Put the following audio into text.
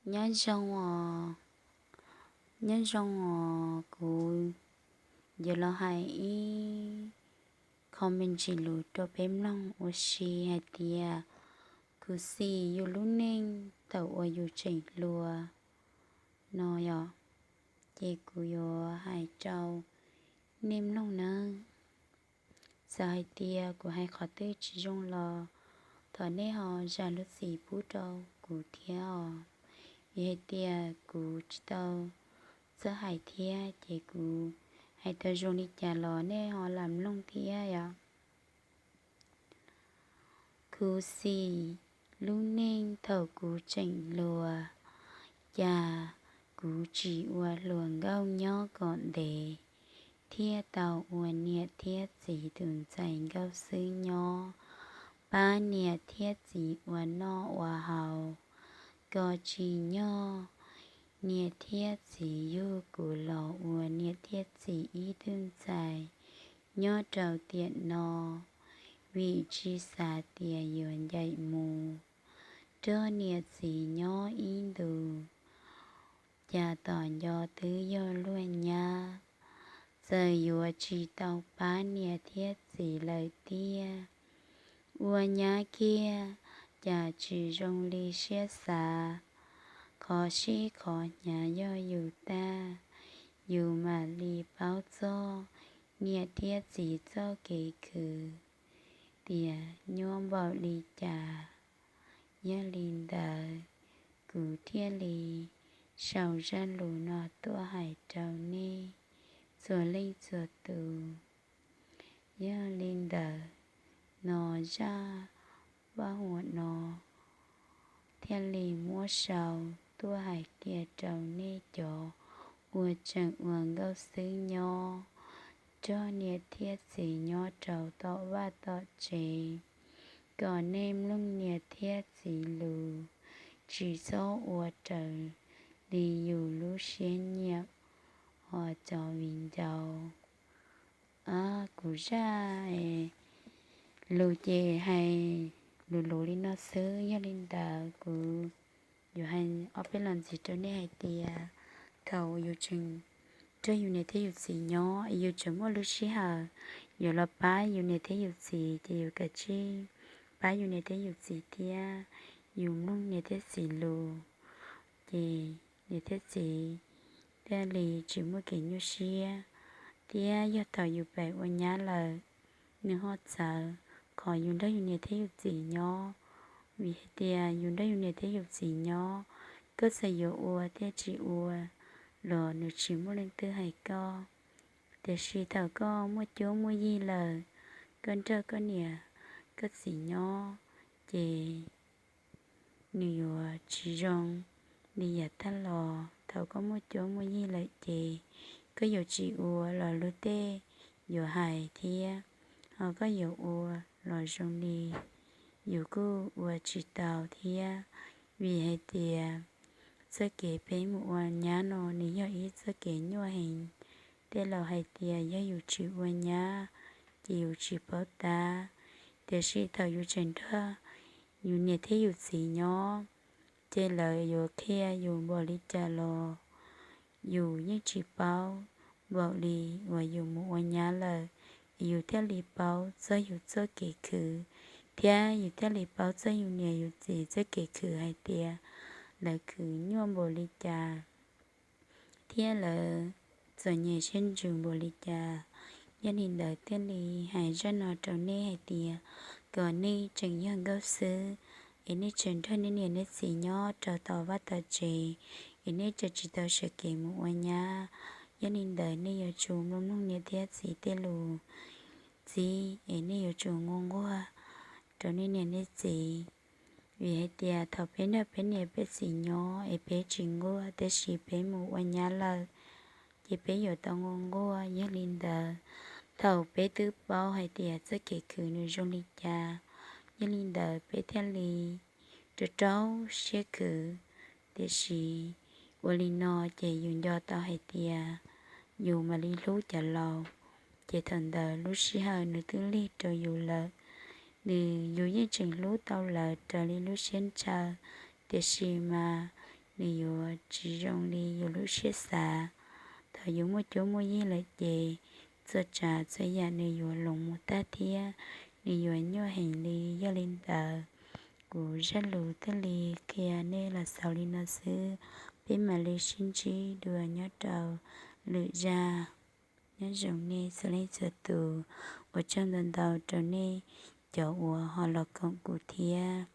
Nyob zoo os, nyob zoo os, kuv yuav los hais ib qho me ntsis lus rau peb mloog ua si hais tias khuv xim yus lub neej thaum uas yus tseem hluas no yom. Ces kuv yuav hais rau nej mloog nawb. Txawm hais tias kuv hais qhov twg tsis zoo los thov nej ho zam lub txim pub rau kuv thiab os, vim hais tias kuv tsis tau txawj hais thiab ces kuv hais tau zoo li cas los nej ho lam mloog thiab yom. Khuv xim lub neej thaum kuv tseem hluas, cas kuv tsis ua hluas nkauj nyob kom ntev, thiaj tau ua niam thiab txiv tus ntxhais nkauj xwb nyob, pab niam thiab txiv ua noj ua haus, kom tsim nyog niam thiab txiv yug kuv los ua niam thiab txiv ib tug ntxhais nyob rau tiam no, vim tsis xav tias yuav ncaim mus nrog niam txiv nyob ib ntus, cas tom nco twb yog luag nyab, txawm yuav tsis tau pab niam thiab txiv lawm tiag. Ua nyab kiag cas tsis zoo li siab xav, qhov sib qhov hnyav yog yus tag, yus mam li paub txog niam thiab txiv txoj kev khwv tias nyuaj npaum li cas. Yog li ntawd, kuv thiaj li sau zaj lus no tuaj hais rau nej txhua leej txhua tus. Yog li ntawd, no zaj vaj huam no thiaj li muab sau tuaj hais kiag rau nej cov uas tseem ua nkauj xwb nyob, nrog niam thiab txiv nyob rau tom vaj tom tsev, kom nej mloog niam thiab txiv lus, tsis txhob ua raws li yus lub siab nyiam os cov viv ncaus. Kuv zaj lus ces hais lus luv li no xwb, yog li ntawd kuv yuav hais ob peb los ntxiv rau nej hais tias thaum yus tseem nrog yus niam thiab yus txiv nyob es yus tseem muaj lub sij hawm yuav los pab yus niam thiab yus txiv ces yus kav tsij pab yus niam thiab yus txiv thiab yus mloog niam thiab txiv lus, ces niam thiab txiv thiaj li tsis muaj kev nyuaj siab. Thiab yog thaum yus pais ua nyab lawm, nws ho txawv qhov yus nrog yus niam thiab yus txiv nyob, vim hais tias yus nrog yus niam thiab yus txiv nyob, koj txawm yuav ua thiab tsis ua los nws tsis muaj leej twg hais koj. Tiam sis thaum koj muaj cuab muaj yig lawm, koj nrog koj niam koj txiv nyob, ces nws yuav tsis zoo li yav tag los. Thaum koj muaj cuab muaj yig lawm ces koj yuav tsis ua los luag tej yuav hais thiab, ho koj yuav ua los zoo li yus kuj ua tsis tau thiab. Vim hais tias txoj kev peb mus ua nyab no nws yog ib txoj kev nyuaj heev. Tej laus hais tias yog yus tsis ua nyab ces yus tsis paub tab, tiam sis thaum yus tseem nrog yus niam thiab yus txiv nyob, ces lawv yuav qhia yus npaum li cas los yus yeej tsis paub npaum li uas yus mus ua nyab lawm, yus thiaj li paub txog yus txoj kev khwv, thiab yus thiaj li paub txog yus niam yus txiv txoj kev khwv hais tias lawv khwv nyuaj npaum li cas thiab lawv txom nyem siab ntsws npaum li cas. Yog li ntawd thiaj li hais zaj no rau nej hais tias kom nej tseem yog nkauj xwb, es nej tseem nrog nej niam nej txiv nyob rau tom vaj tom tsev, es nej tseem tsis tau sawv kev mus ua nyab. Yog li ntawd nej yuav tsum mloog mloog niam thiab txiv tej lus txib, es nej yuav tsum nquag nquag rau nej niam nej txiv. Vim hais tias thaum peb nrog peb niam peb txiv nyob es peb tsis nquag, tiam sis peb mus ua nyab lawm ces peb yuav tau nquag nquag. Yog li ntawd, thaum peb twb paub hais tias txoj kev khwv nws zoo li cas, yog li ntawd peb thiaj li rau rau siab khwv. Tiam sis ua li no ces yus nco tau hais tias yus mam li hlub cov laus, ces thaum ntawd lub sij hawm nws twb lig rau yus lawm. Nws, yus yeej tseem hlub tau lawv raws li lub siab ntshaw, tiam sis mas nws yuav tsis zoo li yus lub siab xav. Thaum yus muaj cuab muaj yig lawm ces txhua tsav txhua yam nws yuav loos mus tag thiab nws yuav nyuaj heev li. Yog li ntawd, kuv zaj lus thiaj li qhia nej los xaus li no xwb. Peb mam li sib ntsib dua nyob rau lwm zaj. Nyob zoo nej txhua leej txhua tus, ua tsaug ntau ntau rau nej cov uas ho los koom kuv thiab.